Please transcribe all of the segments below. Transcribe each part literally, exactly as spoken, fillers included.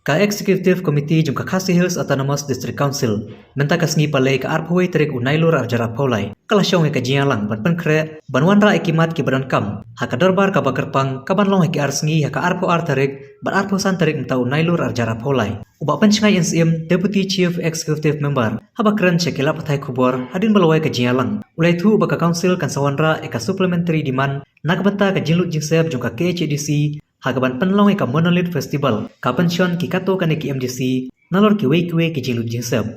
Ka Executive Committee jong ka Khasi Hills Autonomous District Council mynta ka sngi Palei ka arphew tarik u Nailur arhajar arphew lai ka la shong ïa ka jingïalang ban pynkhreh ban wanrah ïa ki mat kiba donkam ha ka dorbar kaba kyrpang kaban long ha ki ar sngi ha ka arphew ar tarik bad arphew san tarik mynta u Nailur arhajar arphew lai. U Bah Pynshngaiñ N Syiem, Deputy Chief Executive Member, haba kren sha ki lad pathai khubor hadien ba la wai ka jingïalang, u la ïathuh ba ka Council kan sa wanrah ïa ka supplementary demand na ka bynta ka jinglut jingsep jong ka K H A D C ha kaban pynlong ïa ka Monolith Festival, ka pynshon ki katto katne ki M D C nalor kiwei kiwei ki jinglut jingsep.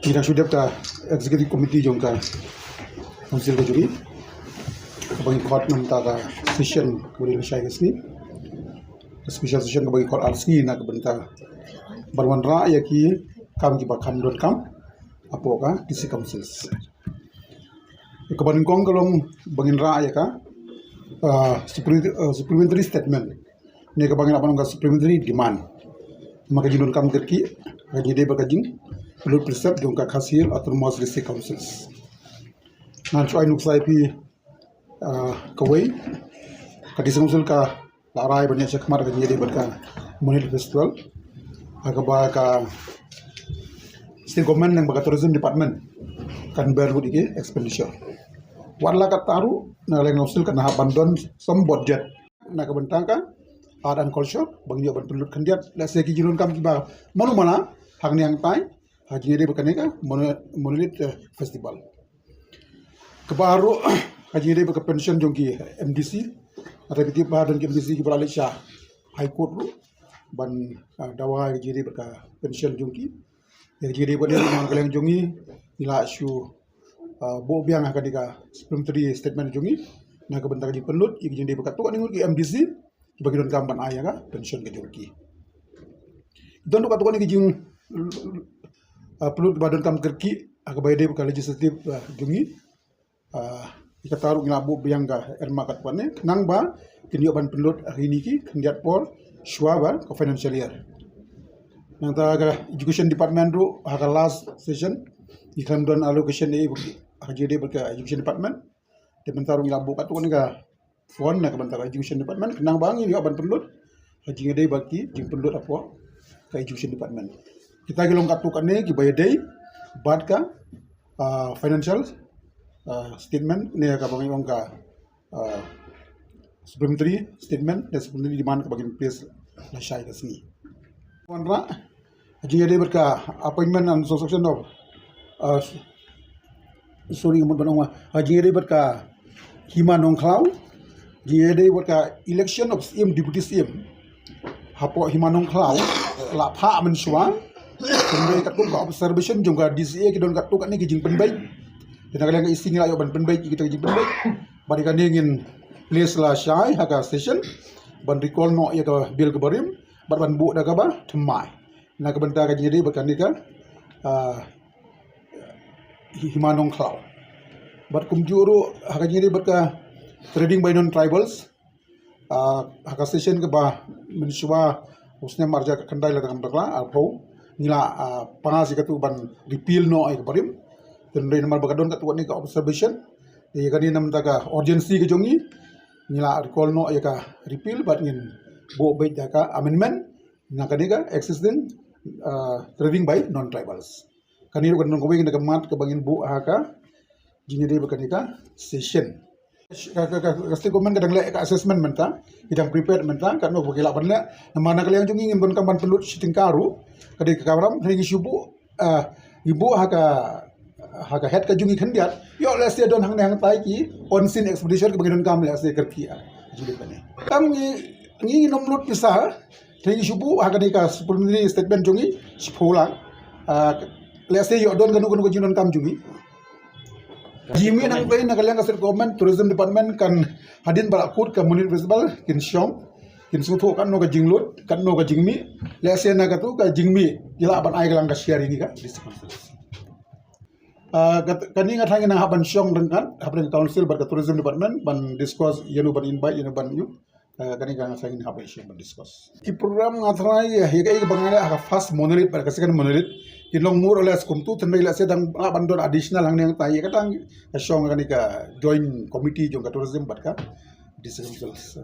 Ngi dang shu dep ka Executive Committee jong ka Council ka jong ngi kaba ngi khot namar ka session kaba dei lashai ka sngi. Ka special session kaba ngi khot ar sngi na ka bynta ban wanrah ïa ki kam kiba kham donkam hapoh ka District Councils. Kaba nyngkong ka long ba ngin rah ïa ka, ah, supple-, ah, supplementary statement ne kaba ngi lah ban ong ka supplementary demand. Namar ka jingdonkam kyrkieh ka jingïadei bad ka jinglut pynsep jong ka Khasi Hills Autonomous District Councils. Ngan shu ai nuksa ïa phi, ah, kawei. Ka District Council ka la rai ban ïaid shakhmat ka jingïadei bad ka Monolith Festival ha kaba ka State Government lyngba ka Tourism Department kan bear lut ïa ki expenditure. Wat la katta ruh na ka liang Council kan hap ban don some budget na ka bynta ka Art and Culture ba ngin ïoh ban pynlut khyndiat. Lehse ki jingdonkam kiba mano mano ha ka nangtai ha jingïadei bad kane ka Mono-, Monolith, eh, Festival. Kaba ar ruh ha jingïadei bad ka pension jong ki M D C. Ata phi tip ba don ki M D C kiba la leit sha High Court ruh ban, ah, dawa ha jingïadei bad ka pension jong ki. Ha jingïadei bad ne na ka liang jong ngi ngi la shu, ah, buh biang ha kane ka supplementary statement jong ngi na ka bynta ka jingpynlut ïa ka jingïadei bad katto katne ngut ki M D C kiba ki donkam ban ai ïa ka pension ka jong ki. Don ruh katto katne ki jing, ah, pynlut kiba donkam kyrkieh ha kaba ïadei bad ka legislative, ah, jong ngi. Ah, ïa kata ruh ngi la buh biang ka earmark katto katne khnang ba kin ïoh ban pynlut ha kine ki khyndiat por shuwa ba ka financial year. Nangta ka Education Department ruh ha ka last session ngi khlem don allocation ei ha jingïadei bad ka Education Department. Te mynta ruh ngi la buh katto katne ka fund na ka bynta ka Education Department khnang ba ngin ïoh ban pynlut ha jingïadei bad ki jingpynlut hapoh ka Education Department. Kita ki long katto katne kiba ïadei bad ka, ah, financial, ah, statement ne kaba ngi ong ka, ah, supplementary statement ne supplementary demand kaba ngin place lashai ka sngi. Wanrah ha jingïadei bad ka appointment and selection of, uh, sorry, ka mut ban ong, ha jingïadei bad ka Hima Nongkhlaw, jingïadei bad ka election of C M, Deputy C M hapoh Hima Nongkhlaw la phah mynshuwa. Pynbeit katkum ka observation jong ka D C A ki don katto katne ki jingpynbeit. Te na ka liang ka E C ngi la ïoh ban pynbeit ïa kita ki jingpynbeit. Bad ïa kane ngin place lashai ha ka session ban recall noh ïa ka bill kaba rim bad ban buh da kaba thymmai na ka bynta ka jingïadei bad kane ka, ah, Hi-, Hima Nongkhlaw. Bad kumjuh ruh ha ka jingïadei bad ka trading by non-tribals, ah, ha ka session kaba mynshuwa u snem arhajar khyndai lada ngam bakla arphew ngi la, ah, pass ïa katu ban repeal noh ïa kaba rim. Te hynrei namar ba ka don katto katne ka observation, ïa kane namar ka urgency ka jong ngi ngi la recall noh ïa ka repeal bad ngin buh beit da ka amendment na kane ka existing, ah, trading by non-tribals. Kane ruh ka don kawei na ka mat kaba ngin buh ha ka jingïadei bad kane ka session. Ka, ka, ka, ka state government ka dang leh ka assessment mynta, ki dang prepared mynta katno ba ki lah ban leh. Namar na ka liang jong ngi ngim donkam ban pynlut shi tyngka ruh. Ka dei ka kamram, hynrei ngi shu buh, ah, ngi buh ha ka, ha ka head ka jong ngi khyndiat. Ïoh lehse don hangne hangtai ki unseen expenditure kiba ngi donkam lehse kyrkieh. Jinglut kane. Kam ngi, ngi ngim lut pisa, hynrei ngi shu buh ha kane ka supplementary statement jong ngi shiphew lak. Ah, lehse ïoh don kano kano ka jingdonkam jong ngi. Jingmih nangta na ka liang ka state government, tourism department kan hadien ba la kut ka Monolith Festival kin shong, kin sngewthuh katno ka jinglut, katno ka jingmih. Lehse na katu ka jingmih ki lah ban ai ka lang ka share ïa ngi ka district council. Ah, kat-, kane nga tharai ngi nang hap ban shong ryngkat hapdeng ka council bad ka tourism department ban discuss ïano ban invite, ïano ban ïoh. Eh, kane ka nga tharai ngin hap ban discuss. Ki program nga tharai, eh, ïa kaei kaba nga leh ha ka first Monolith bad ka second Monolith, ki long more or less kumtu, hynrei lehse dang lah ban don additional hangne hangtai, ïa kata nga shong kane ka joint committee jong ka tourism bad ka district council.